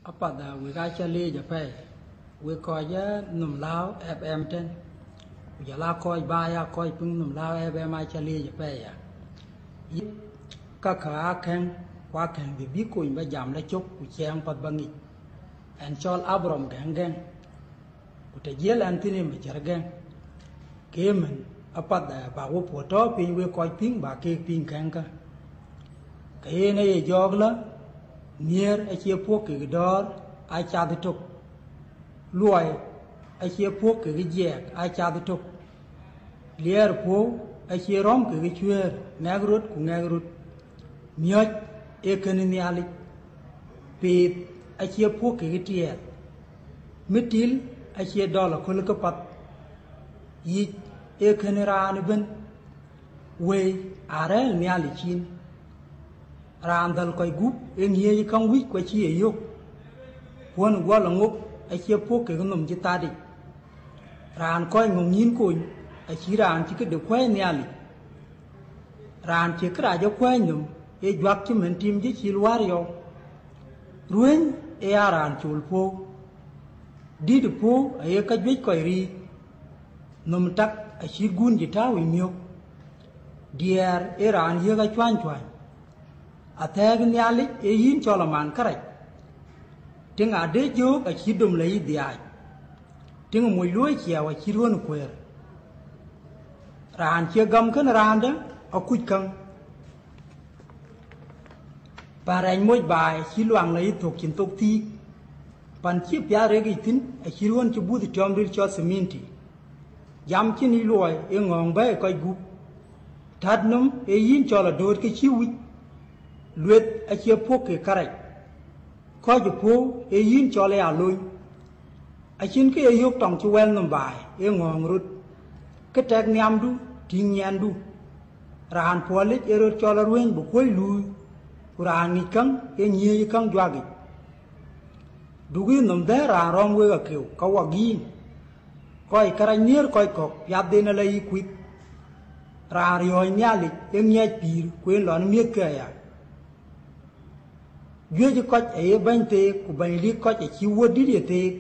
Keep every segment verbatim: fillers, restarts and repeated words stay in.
Apath, wek aca leec apɛi, wek kɔc ë Nhom Lääu F M tɛ̈n, ku jɔl aa kɔc bä ya kɔc piŋ Nhom Lääu F M aca leec apɛi ya. Yï, käkkä aa kɛ̈ŋ, ku aa kɛ̈ŋ bï bï kony bä jam la cök ku ciɛɛŋ path bä ŋic. Ɣɛn cɔl Abraham Gɛ̈ŋ Gɛ̈ŋ, ku të jiël ɣɛn thïn ë Macär Gɛ̈ŋ. Ke ëmën apath, bäk wepuɔ̈th tɔ̈ piny wek kɔc piŋ bäk keek piŋ kɛ̈ŋkä. Ke yen aye jɔɔk lä, nhiëër acie puɔ̈k kekë dɔ̈ɔ̈r, aa cath ëtök. Luɔi acie puɔ̈k kekë jiɛɛk, aa cath ëtök. Liɛɛr puɔ̈u acie rɔ̈m kekë cuëër, ŋɛk röt ku ŋɛk röt. Miɔ̈c ee kënë Nhialic. Piith acie puɔ̈k kekë tiɛɛl. Mitil acie dɔl aköl këpath. Yic ee kënë raan ëbën. Wëi aa rɛ̈ɛ̈r Nhialic cin. Raan dhäl kɔc gup ee ŋiëëc käŋ wïc ku acï ye yök. Puɔ̈n guɔ la ŋok acie puɔ̈k kekë nhom cï thatic. Raan kɔc ŋɔ̈ŋ nyïn kony acït raan cï këde kuɛ̈i Nhialic. Raan cie kërac ë kuɛ̈ɛ̈ny nhom ee juak cïmën tim cï cil wär yɔu. Ruëny ee aa raan col puɔ̈u. Dït ë puɔ̈u aye käjuëc kɔc riic. Nhom tak acït gun cï tääu ë miök. Diɛɛr ee raan yiëk acuany cuany. Athɛ̈ɛ̈k Nhialic ee yïn cɔl aman kërac. Tiŋ adë jök acït dom la yï dhiaac. Tiŋ moc luɔ̈i ciɛɛu acït ɣön kuëër. Raan cie gam kënë raandë akuc käŋ. Pan rɛc moc baai acït luaŋ la yï thök cïn thok thiik. Pan cï piath rek yic thïn acït ɣön cï buth tiɔm ril cɔl thiminti. Jam cïn yic luɔi ee ŋɔ̈ɔ̈ŋ bɛ̈ɛ̈i kɔc gup. Tät nöm ee yïn cɔl adööt ke cï wïc. Lueth acie puɔ̈k ke kärac. Kɔc ë puɔ̈u ee yïn cɔl ë alony. Acïn kë ye yök tɔŋ cï wɛl nhom baai ee ŋɔ̈ɔ̈ŋ röt. Kë tɛk nhiamdu tïŋ nyiɛndu. Raan puɔlic ee röt cɔl aruëëny bï kuöc luui. Ku raan ŋic käŋ ee nyiëëc ë käŋ juak yic. Duk yï nhom dhɛ̈ɛ̈r raan rɔ̈m wek akeu ka wak yïn. Kɔc kërac nhiëër kɔc kɔ̈k piathden ala yï kuith. Raan riɔ̈ɔ̈c Nhialic ee ŋiɛc pïïr ku en lɔn miëthkë aya. Juëc kɔc aye bɛ̈ny theek ku bɛ̈ny lik kɔc acï wuɔ̈t dït ye theek.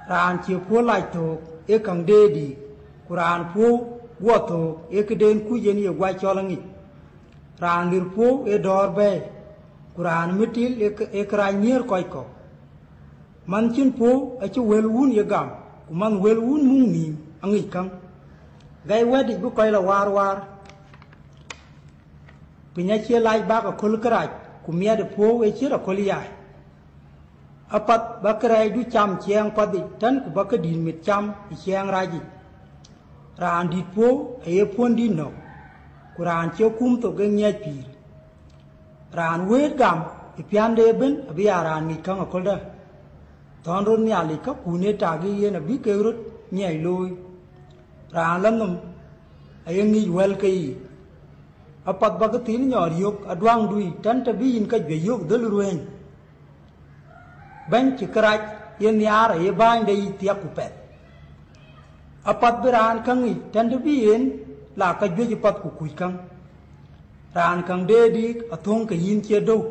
Raan cie puɔ̈u lac thöök ee käŋ deet yiic, ku raan puɔ̈u guɔ thöök ee këden kuc en ye guac cɔl aŋic. Raan lir puɔ̈u ee dɔ̈ɔ̈r bɛ̈ɛ̈i, ku raan mitil ee kë- ee kërac nhiëër kɔc kɔ̈k. Manh cïn puɔ̈u acï wël wun ye gam, ku manh wël wun muk nïïm aŋic käŋ. Gäi wɛ̈t yic bï kɔc la waar waar. Piny acie lac bäk aköl kërac, ku miɛt ë puɔ̈u ë cït aköl yai. Apath ba kërɛɛcdu cam ciɛɛŋ path yic tën ku ba këdït mit cam ë ciɛɛŋ rac yic. Raan dït puɔ̈u aye puɔ̈n dït nɔ̈k, ku raan cie kum thok ee ŋiɛc pïïr. Raan wëët gam ë piände ëbën abï aa raan ŋic käŋ aköldä. Thɔ̈n röt Nhialic käkkun ë tak ë yen abï kek röt ŋiɛc looi. Raan la nhom aye ŋic wɛl ke yiic. Apath ba këthiin nyɔɔr yök aduaŋdu yic tën të bï yïn käjuëc yök dhöl ruëëny. Bɛ̈ny cï kërac ye nhiaar aye bäänyde yic thiak ku pɛth. Apath bï raan käŋ yic tën të bï yen la käjuëc ë path ku kuc käŋ. Raan käŋ deet yiic athöŋ ke yïn cie döu.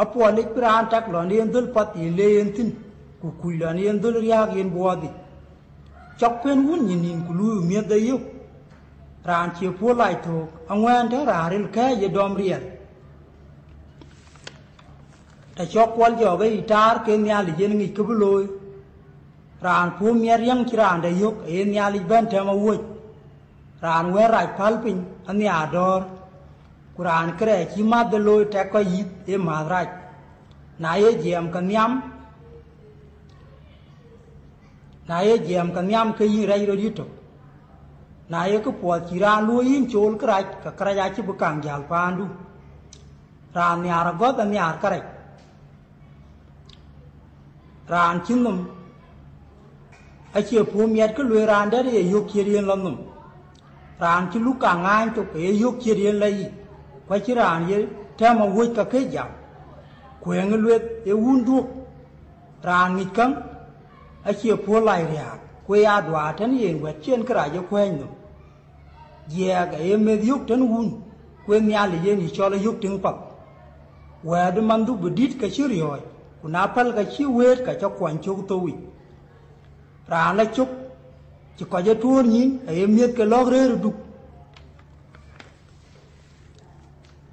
Apuɔlic bï raan tak lɔn yen dhöl path yen le yen thïn, ku kuc lɔn yen dhöl riääk yen buɔɔth yic. Cɔk pën wun nyin nïn ku luui miëth de yök. Raan cie puɔ̈u lac thöök aŋuɛ̈ɛ̈n tën raan ril kɛ̈ɛ̈c ye dɔm riɛl. Të cɔk kuɔl jɔɔk ë yic taar ke Nhialic yen ŋic kë bï looi. Raan puɔ̈u miɛt riäŋ cï raan dɛ yök aye Nhialic bɛ̈n tɛ̈m awuɔ̈c. Raan wɛ̈ɛ̈r rac päl piny anhiaar dɔ̈ɔ̈r, ku raan kërɛɛc cï mäthde looi tɛk kɔc yïth ee mäth rac. Na ye jiɛɛm ke nhiam, na ye jiɛɛm ke nhiam ke yïn rɛc rot yïtök. Na ye këpuɔth cï raan luöi yïn cool kërac, ke kërac acï bï kaŋ jäl paandu. Raan nhiaar agɔ̈th anhiaar kërac. Raan cï nhom acie puɔ̈u miɛt kë lueel raan dɛ̈t ye yök ciët yen lɔ nhom. Raan cï luk kaŋ ŋaany thok aye yök ciët yen lɔ yic, ku acïn raan ye tɛ̈m awuɔ̈c ka këc jam. Kuëëŋ ë lueth ee wun dhuök. Raan ŋic käŋ acie puɔ̈u lac riääk, ku ee aduaar tën yen wɛ̈t cï en kërac ye kuɛ̈ɛ̈ny nhom. Jiɛɛk aye meth yök tën wun, ku ee Nhialic yen yï cɔl ayök tiŋ path. Wɛ̈ɛ̈t ë manhdu bï dït ke cï riɔ̈ɔ̈c, ku na päl ke cï wëët ke cä kuɔny cök thou yic. Raan la cök, cï kɔc ë tuɔ̈ɔ̈r nyïn, aye miëth ke lɔ̈k rëër ë duk.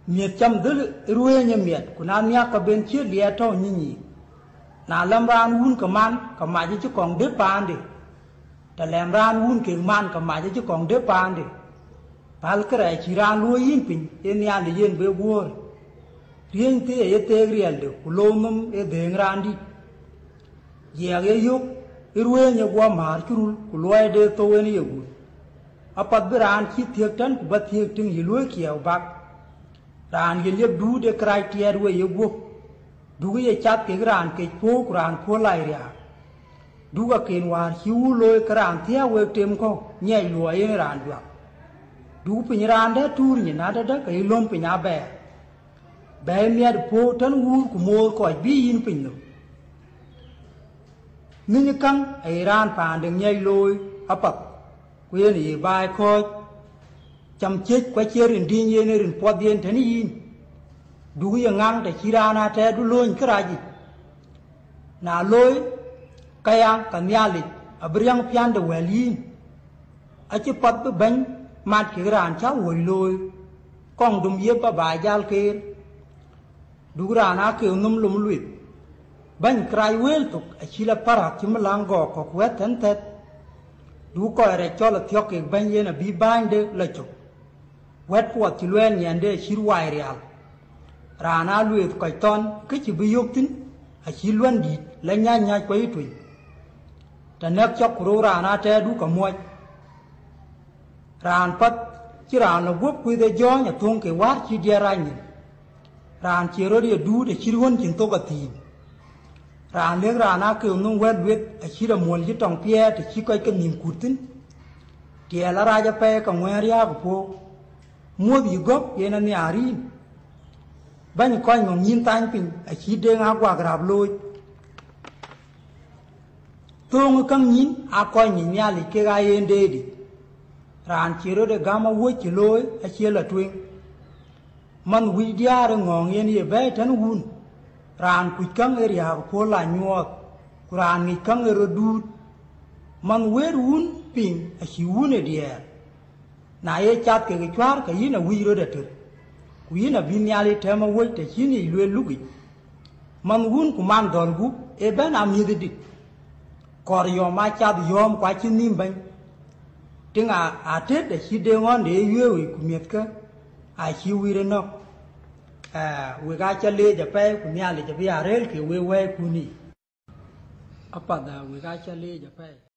Miëth cam dhël ë ruëëny ë miɛt, ku na nhiäk ke ben ciët liɛɛt tɔ̈u nyïnyiin. Na lɛm raan wun ke man, ke mac acï kɔŋ dëp paande. Të lɛm raan wun kek man, ke mac acï kɔŋ dëp paande. Päl kërɛɛc cï raan luöi yïn piny, ee Nhialic yen be guöör. Riëny thii aye theek riɛlde, ku lou nhom ee dhëëŋ raan dït. Jiɛɛk ye yök, ë ruëëny ye guɔ määr cï rul, ku luɔide thou en ye guöl. Apath bï raan cï thiëk tɛ̈n, ku bä thiëk tïŋ yï luöi kiɛɛu bak. Raan ye liep duut ë kërac tiɛɛt wei ye guöp. Duk ye cath kek raan kec puɔ̈u, ku raan puɔ̈u lac riääk. Duk aken wäär cï wun looi ke raan thiääk wek tem kɔ̈u, nyiɛc luɔi yen raan juak. Duk piny raan dɛ̈t tuur nyin adädä, ke yï löm piny abɛɛr. Bɛ̈ɛ̈i miɛt puɔ̈u tën wuur, ku moor kɔc bï yïn piny nɔm. Ŋïny käŋ aye raan paande nyiɛc looi apath, ku yen ye baai kɔ̈ɔ̈c. Cam ciëc ku acie rin dïny yen ë rin puɔth yen tënë yïn. Duk ye ŋaŋ të cï raan atɛɛrdu lööny kërac yic. Na looi këya, ke Nhialic abï riäŋ piände wɛ̈l yïn. Acï path bï bɛ̈ny mat kek raan cä wuöc looi, kɔŋ dum yep abä jal keer. Duk raan akeu nhom lom lueth. Bɛ̈ny kërac wëël thok acï lɔ parak cï mïläŋ gɔɔk kɔ̈k wɛ̈t thɛ̈n thɛ̈th. Duk kɔc rɛc cɔl athiɔ̈k kek bɛ̈ny yen abï bäänyde lɔ cök. Wɛ̈t puɔth cï luɛɛl nyiɛnde acït wai rial. Raan aa lueeth kɔc thɔn kë cï bï yök thïn, acït luändït la nyäc nyäc kuɔc ë tueny. Të nɛ̈k cɔk ku rou raan atɛɛrdu ke muɔc. Raan path cï raan lɔ guöp kuith ë jɔ̈ɔ̈ny athöŋ ke wäär cï diɛt rac nyin. Raan cie rot ye duut acït ɣön cïn thok athïn. Raan lëk raan akeu nhom wɛ̈t lueth acït amuɔl cï tɔŋ piɛɛr të cï kɔc ke nhïïm kut thïn. Tiɛɛl arac apɛi ke ŋuɛ̈ɛ̈n riääk ë puɔ̈u. Muɔ̈th yï gɔ̈k yen anhiaar yïn. Bäny kɔc ŋɔ̈ŋ nyïn thany piny acït deŋ aguak rap looc. Thööŋ ë käŋ nyïn aa kɔc nyic Nhialic kek aa yen deetic. Raan cie rot ë gäm awuɔ̈c cï looi acie lɔ tueŋ. Manh wïc diäär ë ŋɔ̈ɔ̈ŋ yen ye bɛ̈ɛ̈i tën wun. Raan kuc käŋ ë riääk puɔ̈l la nyuɔɔth, ku raan ŋic käŋ ë rot duut. Manh wëët wun piŋ acï wun ë diɛɛr. Na ye cath kekë cuäär, ke yïn awïc rot ater, ku yïn abï Nhialic tɛ̈m awuɔ̈c të cïn yic lueel lukic. Manh wun ku man dhɔ̈l gup ë bɛ̈n amiëth ë dït. Kɔɔr yɔ̈ɔ̈m aa cath yɔ̈ɔ̈m ku acï nhïïm bɛ̈ny. Tïŋ aa, aa tët acï deŋ ɣɔ̈nde ye yuëëuic ku miɛ̈thkë acï wïïr ë nɔ̈k. Aa, wek aa cä leec apɛi ku Nhialic abï aa rëël ke wek wɛ̈ɛ̈ikun yiic. Apath aa, wek aa cä leec apɛi.